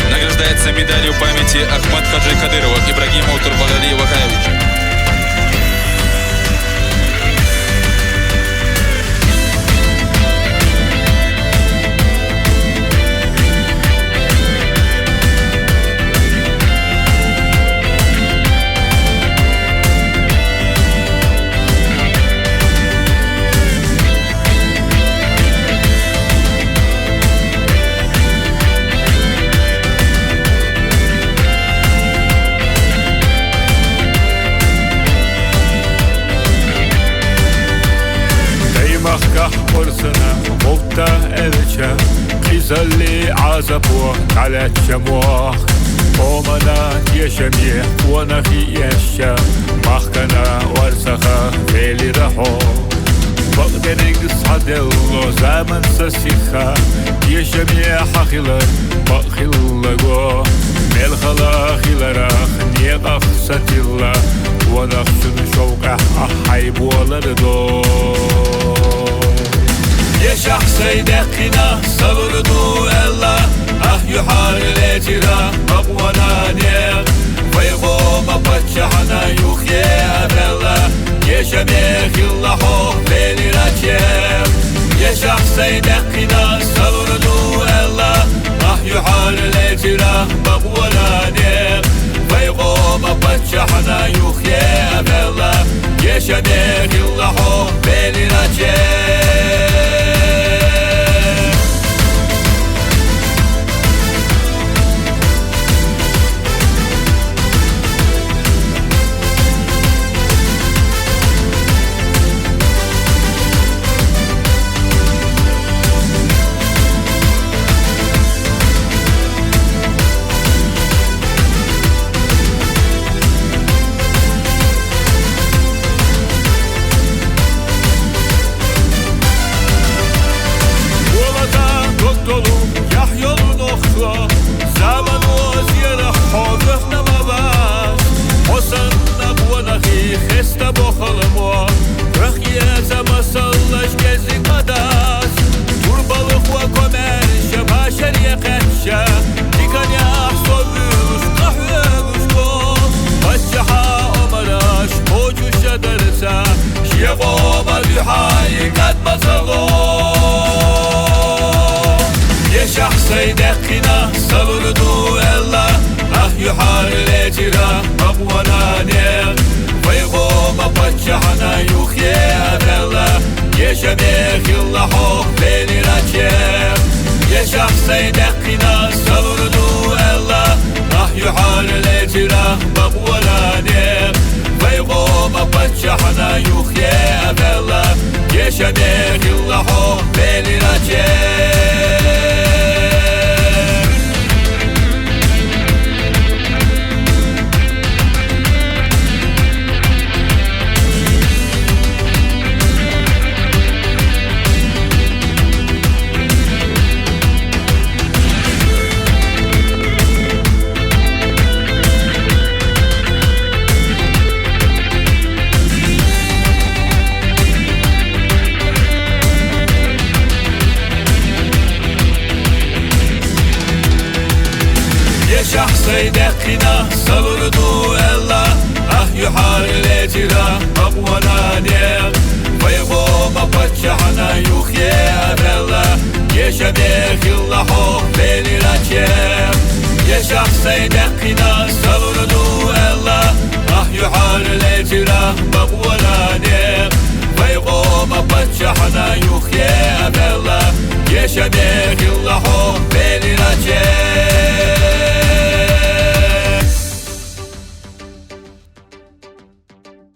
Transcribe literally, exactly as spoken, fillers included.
Награждается медалью памяти Ахмад Хаджи Кадырова Ибрагима Турбагали Вахаевича. Даймахкахь Къурсана мовта элча, къизалли Ӏазапо тӀалечча мох. Къомана тешаме къонахи эшча, махкана варцаха велира хьо. Бакъдерриг схьаделло заман са сиха, тешаме хьахилар бакъ хиллаго. Мел хала хиларах, некъах сатилла, къонахчун шовкъехь ахь хьайболар до. Дешахь сай даьккхина, салур ду аьлла, ахь юьхьар лецира бакъонане. Вай къома паччахьна юххе а ваьлла, тешаме хилла хьо велираче. Дешахь сай даьккхина, салур ду аьлла, ахь юьхьар лецира бакъонане. Вай къома паччахьна юххе а ваьлла, тешаме хилла хьо велираче. Волата дог долу яхь йолу нохчо, замано зерахь хьо вехна ма вац. Хьо санна къонахий хеста бохаламо, вехъе ца масаллаш кӀезиг ма дац. Турбалахо комаьрша башаре кхаьчча, диканехь со вуьйлуш, къахьоьгуш го. Паччахьа омараш кхочуш а дарца, шен къоман дуьхьа и кад ма ца ло. Дешахь сай даьккхина, салур ду аьлла, ахь юьхьар лецира бакъонане. Вай къома паччахьна юххе а ваьлла, тешаме хилла хьо велираче. Дешахь сай даьккхина, салур ду аьлла, ахь юьхьар лецира бакъонане. Вай къома паччахьна юххе а ваьлла, тешаме хилла хьо велираче. Дешахь сай даьккхина, салур ду аьлла, ахь юьхьар лецира бакъонане. Вай къома паччахьна юххе а ваьлла, тешаме хилла хьо велираче. Дешахь сай даьккхина, салур ду аьлла, ахь юьхьар лецира бакъонане. Вай къома паччахьна юххе а ваьлла, тешаме хилла